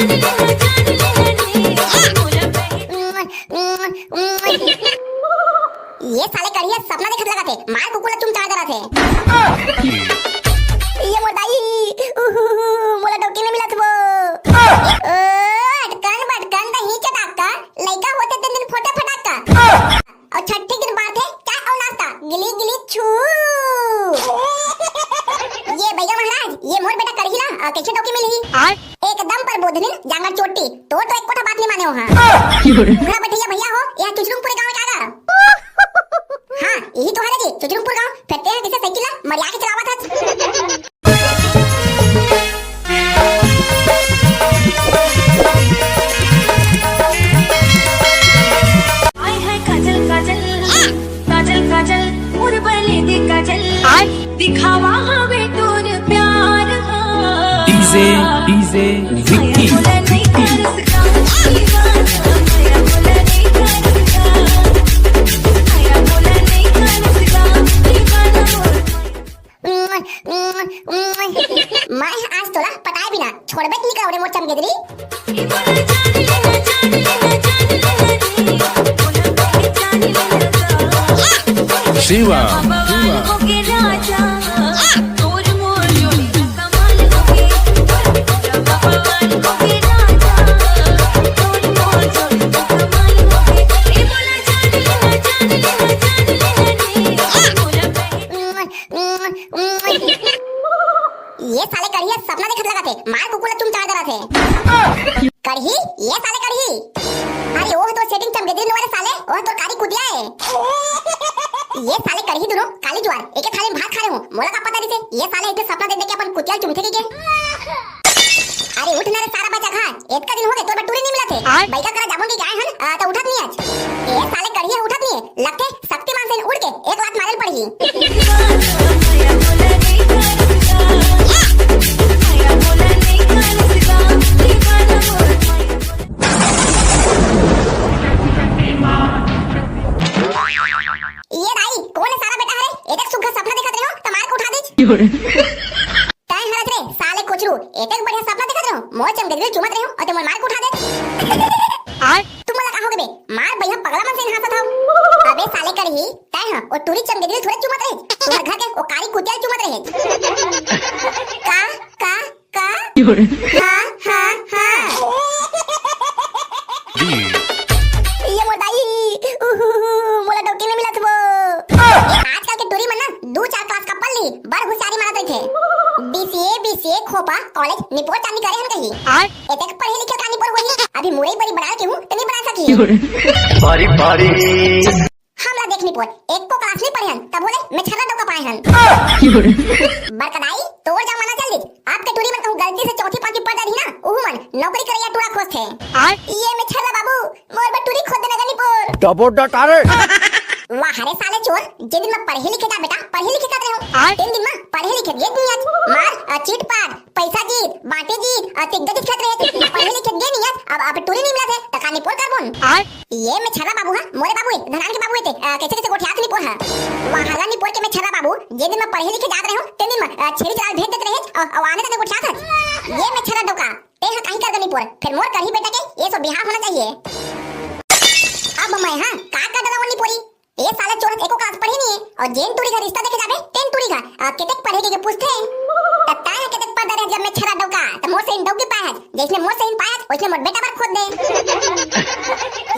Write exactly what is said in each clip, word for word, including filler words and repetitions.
ये साले करिया सपना देखत लगत हे, मार कुकुर ला चुमचार डरत हे। ये मोर दाई, उहुहु, मोला डौकी में मिलत वो। ओ, अटकन बटकन दही चटाका, लइका होते तेन दिन फोटे फटाका। अउ छट्ठी दिन बात हे, चाय अउ नाश्ता, गिली गिली छू। ये भैया महाराज, ये मोर बेटा करही ला, अ, कइसे डौकी मिलही? आय? एकदम पर बोधनिन जांगर चोटी, तोर तो एको ठा बात नहीं माने हो, हाँ। घुघरा बइठइया भैया हो, ये चुचरुमपुर गाँव का गा? हाँ, यही तो हरे जी, चुचरुमपुर गाँव। फेर तें कइसे साइकिल ला मरिया के चलावत हस? आय हाय काजल काजल, काजल काजल, मोर बने दे काजल। आय। दिखावा हवे तोर प्यार हा। DJ, DJ, Vicky, Vicky. मैं आज तोला पटाए बिना छोड़बे नहीं करो रे मोर चमगेदरी। शिवा, शिवा। ये साले करिया सपना देखत लगत हे, मार कुकुर ला चुमचार डरत हे। करही, ये साले करही। अरे ओह तो सेटिंग चमगेदरी नुआ रे साले, ओह तो कारी कुतिया हे। ये साले करही दुनो काली जुआर, एके थाली में भात खा रहे हो, मोला का पता नहीं थे, ये साले इतने सपना देख देख के अपन कुतिया चुमथे के। अरे उठ ना रे सारा बच्चा खा, एतका दिन हो गए तोर बर टूरी नहीं मिलत हे। आय। बइका करा जामुन के गाय हन, आ, तो उठत नहीं आज। ए साले करिया उठत नहीं हे, लगथे शक्तिमान से उड़ के एक लात मारे ल पड़ही। ये दाई, कौन है सारा बेटा हरे? एतक सुग्घर सपना देखत रहे हो, त मार के उठा दे। तैं हरत रे, साले कोचरू, एतक बढ़िया सपना देखत रहे हो, मोर चमगेदरी चुमत रहे हो, और तुम मार के उठा दे। आय। तुम मोला का हो गए बे? मार भैया पगला मन से हांसत हव। अबे साले करही, तैं ह, ओ टूरी चमगेदरी थोड़े चुमत रहे, तुम्हारे घर के ओ कारी कुतिया चुमत रहे। का, का, का? हाँ, हाँ, हाँ। ये मोर दाई, उहुहु, मोला डौकी में मिलत वो। आजकल के टूरी मन ना दू चार क्लास का पढ़ ली, बड़ होशियारी मारत रहिथे। बीसीए, बीसीए, खोपा, कॉलेज, निपोर चांदी करे हन कही। आय। एतक पढ़े लिखे का निपोर होही, अभी मुरई बरी बना के हूँ, त नहीं बना सकी। बारी, बारी। हमला देख निपोर, एको क्लास नहीं पढ़े हन, तब बोले मैं छर्रा डौका पाए हन। बड़का दाई, तोर जमाना चल दिस, अब के टूरी मन कहूँ गलती से चौथी पांचवी पढ़ डरही ना, उहू मन नौकरी करइया टूरा खोजथे। आय। ये मैं छर्रा बाबू, मोर बर टूरी खोद देना गा निपोर। डबो डटारे। वाह रे साले चोर, जे दिन में पढ़े लिखे जा बेटा, पढ़े लिखे जात रहे हो। आय। तीन दिन में पढ़े लिखे गेट नहीं आज। मार, अ, चीट पार, पैसा जीत, बांटे जीत, अ, तिग्गा जीत खेलत रहे। पढ़े लिखे गे नहीं आज, अब, अब टूरी नहीं मिलत हे, त का निपोर करबोन। आय। ये मैं छर्रा बाबू हा, मोरे बाबू हे, धनान के बाबू हे ते, अ, कैसे कैसे गोठियात निपोर हा। वाह ला निपोर के मैं छर्रा बाबू, जे दिन में पढ़े लिखे जात रहे हो, ते दिन में, अ, छेरी चराल भेज देत रहे, अ, अ, आने तने गोठियात हा। ये मैं छर्रा डौका, ते हा काहीं कर गा निपोर, फिर मोर करही बेटा के, ये सो बिहाव होना चाहिए। अब मैं हा, का कर डरावो निपोरी? ये साला चोरत एको क्लास पढ़े नहीं है, और जेन टूरी का रिश्ता देखे जाबे, तेन टूरी का, आ, केतेक पढ़े के, के पूछथे। त तैं हा केतेक पढ़ डरे जब मैं छर्रा डौका, त मोर से इन डौकी पाए हस, जैसने मोर से इन पाए हस, वैसने मोर बेटा बर खोद दे।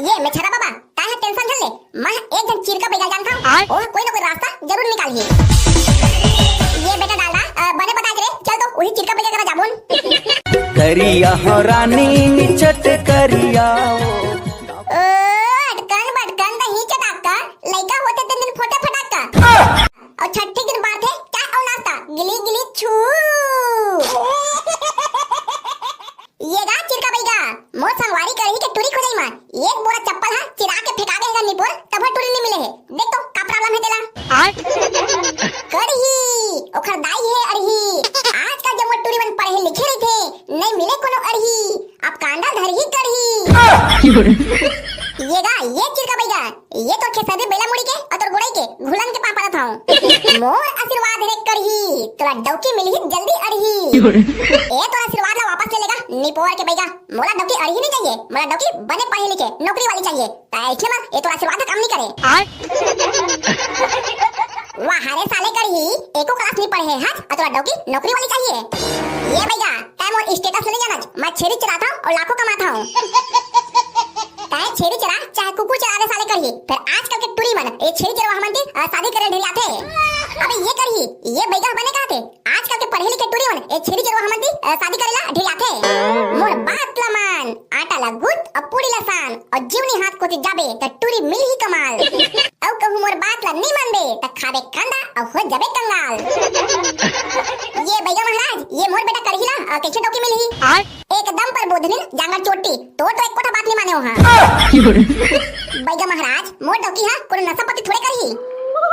ये मैं छर्रा बाबा, तैं हा tension झन ले, मैं एक झन चिरका बैगा जानता हूँ, आय। ओह कोई ना कोई रास्ता जरूर निकालही। ये बेटा डालडा, अ, बने बता के रे, चल तो वही चिरका बैगा करा जाबोन। करिया हो रानी निचट करिया। ओ, अटकन बटकन दही चटाका, लइका होते तेन दिन फोटे फटाका। और छट्ठी दिन बात है, चाय और नाश्ता, गिली गिली छू। ये गा चिरका बैगा, मोर संगवारी करही के टूरी खोजई मा, एक बोरा चप्पल हा चिरा के फेंका दे हे गा निपोर, तब टूरी नहीं मिले हे। देख तो का problem है तेला। आय। करही, ओखर दाई हे अड़ही। आजकल जम्मो टूरी मन पढ़े लिखे रहिथे, नहीं मिले कोनो अड़ही। अब कांदा धरही करही। ये गा, ये चिरका बैगा, ये तोर खेसारी बेला मुड़ी के और तोर गोड़ई के घुलन के पाँव परत हूँ। मोर आशीर्वाद रे करही, तोला डौकी मिलही जल्दी अड़ही। ए तोर आशीर्वाद ला वापस ले लेगा, निपोर के बइगा, मोला डौकी अड़ही नहीं चाहिए, मोला डौकी बने पढ़े लिखे, नौकरी वाली चाहिए। त अइसने बर ए तोर आशीर्वाद ह काम नहीं करे। वाह रे साले कड़ही, एको क्लास नहीं पढ़े हस, अउ तोला डौकी नौकरी वाली चाहिए। ये बइगा, तैं मोर status नहीं जानत, मैं छेरी चराथंव अउ लाखों कमाथंव। तैं छेरी चरा, चाहे कुकुर चरा रे साले कड़ही, फेर आजकल के टूरी मन ए छेरी चरवाहा मन ती, अ, शादी करे ढेरियाथे। अबे ये कड़ही, ये बइगा ह बने कहथे, आजकल के पढ़े लिखे टूरी मन ए छेरी चरवाहा मन ती, अ, शादी करे ला ढेरियाथे। मोर बात ला मान, आटा ला गूंथ अउ पूड़ी ला सान, अउ जीवनी हाथ कोती जाबे त टूरी मिलही कमाल। अउ कहूँ मोर बात ला नी मानबे त खाबे कांदा अउ हो जाबे कंगाल। ये बइगा महाराज, ये मोर बेटा कड़ही ला, अ, कइसे डौकी मिलही? एकदम पर बोधनिन जांगर चोटी, तोर तो एको ठा बात नहीं माने हो हाँ। बइगा महाराज, मोर डौकी हा कोनो नशा पत्ती थोड़े करही।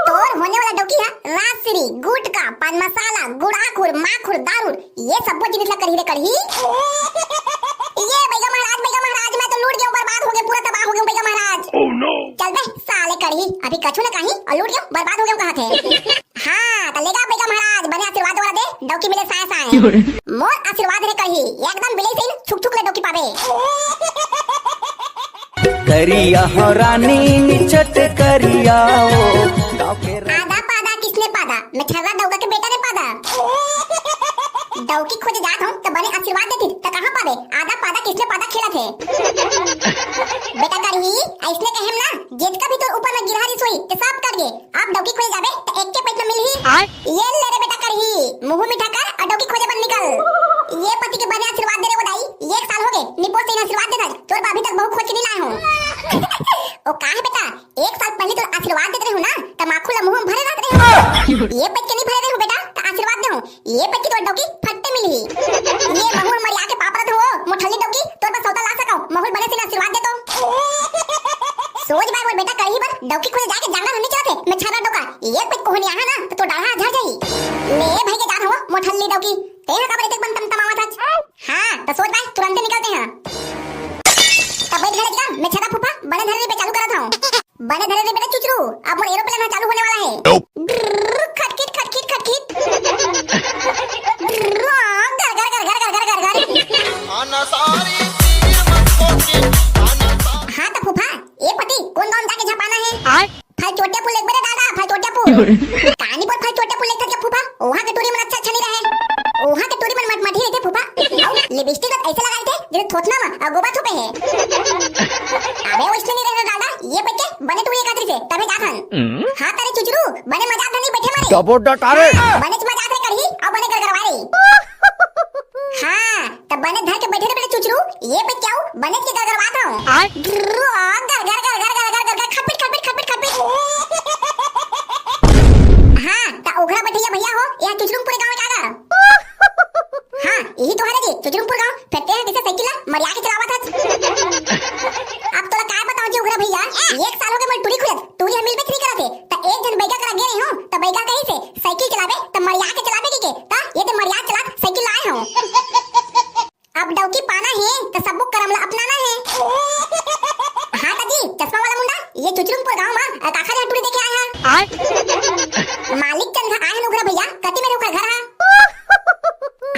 तोर होने वाला डौकी हा राजश्री, गुटखा, पान मसाला, गुड़ाखुर, माखुर, दारू, ये सब्बो जिनिस ला करही रे कड़ही। ये बइगा महाराज, बइगा महाराज, मैं तो लूट गेंव, बर्बाद हो गेंव, पूरा तबाह हो गेंव बइगा महाराज। चल बे साले कड़ही, अभी कछु न कहीं अउ लूट गेंव, बर्बाद हो गेंव कहत हे। हाँ, त लेगा बइगा महाराज, बने आशीर्वाद वाला दे, डौकी मिले साय साय। मोर आशीर्वाद रे कड़ही, एकदम बिलई सही छुक छुक ले डौकी पाबे। करिया हो रानी निचट करिया ओ, गाँव के रा- आदा पादा किसने पादा, मैं छर्रा डौका के बेटा ने पादा। डौकी खोजे जात हूँ त बने आशीर्वाद देती, त कहाँ पाबे? आदा पादा किसने पादा खेलत हे। बेटा कड़ही, अइसने कहेम ना, जेतका भी तोर ऊपर में गिरहा रिस होही, ते सब कट गे। अब डौकी खोजे जाबे त एक्के पइत में मिलही। आय? ये ले रे बेटा कड़ही, मुंह मीठा कर अउ डौकी खोजे बर निकल। ये पति के बने आशीर्वाद दे रे वो दाई, एक साल हो गे, निपोर सही आशीर्वाद देथस, तोर बर अभी तक बहू खोज के नहीं लाए हूँ। ओ का हे बेटा, एक साल पहले तोर आशीर्वाद देत रहे हूँ ना, त माखुर ला मुंह में भरे रहत रहे हूँ। ये पइत के नहीं भरे रहे हूँ बेटा, त आशीर्वाद दे हूँ। ये पइत के तोर डौकी फट्टे मिलही। ये महूं मरिया के पाप रत हो, मोठल्ली डौकी, तोर बर सौता ला सकव, महूं बने से आशीर्वाद दे तो। सोच बाय मोर बेटा कड़ही बर, डौकी खोजे जाके जांगर हन्नी चलत हे, मैं छर्रा डौका, ये पइत कोहनी आहा ना, त तोर डाढ़ा झर जाही। ले भाई के जात हो, मोठल्ली डौकी, ते हा काबर एतेक बन तमतमावत हच? हाँ, त सोच बाय, तुरंते निकलते हैं। तब बैठ घरे जिका, मैं छर्रा फूफा, बने धरे पे चालू करत हूँ। बने धरे रे बेटा चुचरू, अब मोर एरोप्लेन ह चालू होने वाला है। खटखिट, खटखिट, खटखिट। गर, गर, गर। हाँ त फूफा, ए पति, कोन गाँव जाके झपाना है? आय? फलचोटिया पुल एक बेरे दादा, फलचोटिया पुल। कहानी पर फलचोटिया पुल लेथस के फूफा, वहाँ के टूरी मन अच्छा अच्छा नहीं रहे। वहाँ के टूरी मन मटमटी रहिथे फूफा। अउ लिपस्टिक ल ऐसे लगाइथे, जैसे थोथना म, अ, गोबर थोपे हे। अबे, वैसने नहीं रहेगा दादा, ये पइत के बने टूरी एकादरी से, तभे जात हन। हाँ, तारे चुचरू, बने मजा आत नहीं बैठे मारे। डबो डटारे। हाँ, बने मजा आत रे कड़ही, अउ बने गरगरवा रे। हाँ, त बने धर के बैठे रे बेटा चुचरू, ये पइत के अउ, बने के गरगरवात हूँ। आय? गर, गर, गर, खटपिट, खटपिट, खटपिट, खटपिट। हाँ, त उघरा बइठइया भइया हो, ये चुचरुंगपुर गाँव का गा? हाँ, यही तो हरे जी, चुचरुंगपुर गाँव। फेर तें कइसे साइकिल ला मरिया के चलावत हस? अब तोला काय बतावं जी उघरा भइया, एक साल हो गे मोर टूरी खुलत, टूरी ह मिलबे नहीं करत हे। त एक झन बइगा करा गे रहे हूँ, त बइगा कहिस हे, साइकिल चलाबे, त मरिया के चलाबे कहिके, त ये ते मरिया चलात साइकिल लाए हूँ। अब डौकी पाना हे, त सबो करम ला अपनाना हे। हाँ त जी, चश्मा वाला मुंडा, ये चुचरुंगपुर गाँव म, अ, काखर यहाँ टूरी देखे आए हा? आय? मालिक चंद ह आए हन उघरा भइया, कति मेर ओकर घर हा?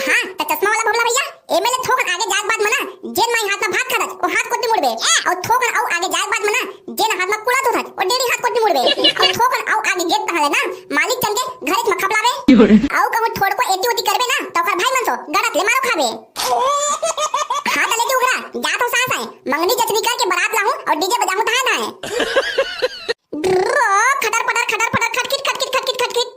हाँ, त चश्मा वाला भोभला भइया, एमे ले थोकन आगे जाए के बाद म ना, जेन माई हाथ म भात खाथस, ओ हाथ कोती मुड़बे। अउ थोकन अउ आगे जाए के बाद म ना, जेन हाथ म कुला धोथस, ओ डेढ़ी हाथ कोती मुड़बे। अउ थोकन अउ आगे गेबे तहाँ ले ना, मालिक चंद के घरेच म खपलाबे। अउ कहूँ थोड़को एती ओती करबे ना, त ओकर भाई मन सो गड़त ले मारो खाबे। हाँ, त ले जी उघरा, जात हूँ सास आए, मंगनी जचनी करके बरात लाहूँ अउ डीजे बजाहूँ धाए धाए। खटर पटर, खटर पटर, खटखिट, खटखिट, खटखिट, खटखिट।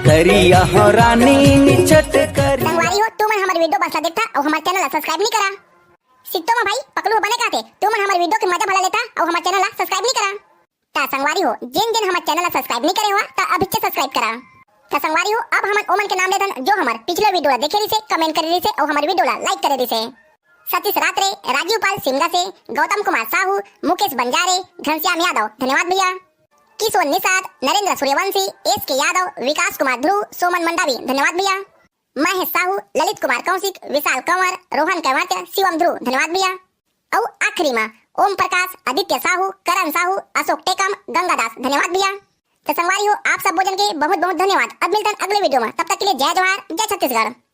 करिया हो रानी निचट करिया। संगवारी हो, तुमन हमर वीडियो बस ला देखथा अउ हमर चैनल ला सब्सक्राइब नहीं करा। सिकतो म भाई, पकलू बने कहथे, तुमन हमर वीडियो के मजा भला लेथा अउ हमर चैनल ला सब्सक्राइब नहीं करा। त संगवारी हो, जेन जेन हमर चैनल ला सब्सक्राइब नहीं करे हो, त अभिच्चे सब्सक्राइब करा। त संगवारी हो, अब हमन ओमन के नाम लेथन, जो हमर पिछले वीडियो ला देखे रिसे, कमेंट करे रिसे अउ हमर वीडियो ला लाइक करे रिसे। सतीश रात्रे, राजीव पाल सिमगा से, गौतम कुमार साहू, मुकेश बंजारे, घनश्याम यादव, धन्यवाद भइया। किशोर निषाद, नरेंद्र सूर्यवंशी, एस के यादव, विकास कुमार ध्रुव, सोमन मंडावी, धन्यवाद भइया। महेश साहू, ललित कुमार कौशिक, विशाल कंवर, रोहन कंवरत्य, शिवम ध्रुव, धन्यवाद भइया। अउ आखिरी म ओम प्रकाश, आदित्य साहू, करण साहू, अशोक टेकम, गंगा दास, धन्यवाद भइया। त संगवारी हो, आप सबो जन के बहुत बहुत धन्यवाद। अब मिलथन अगले वीडियो म, तब तक के लिए जय जोहार, जय छत्तीसगढ़।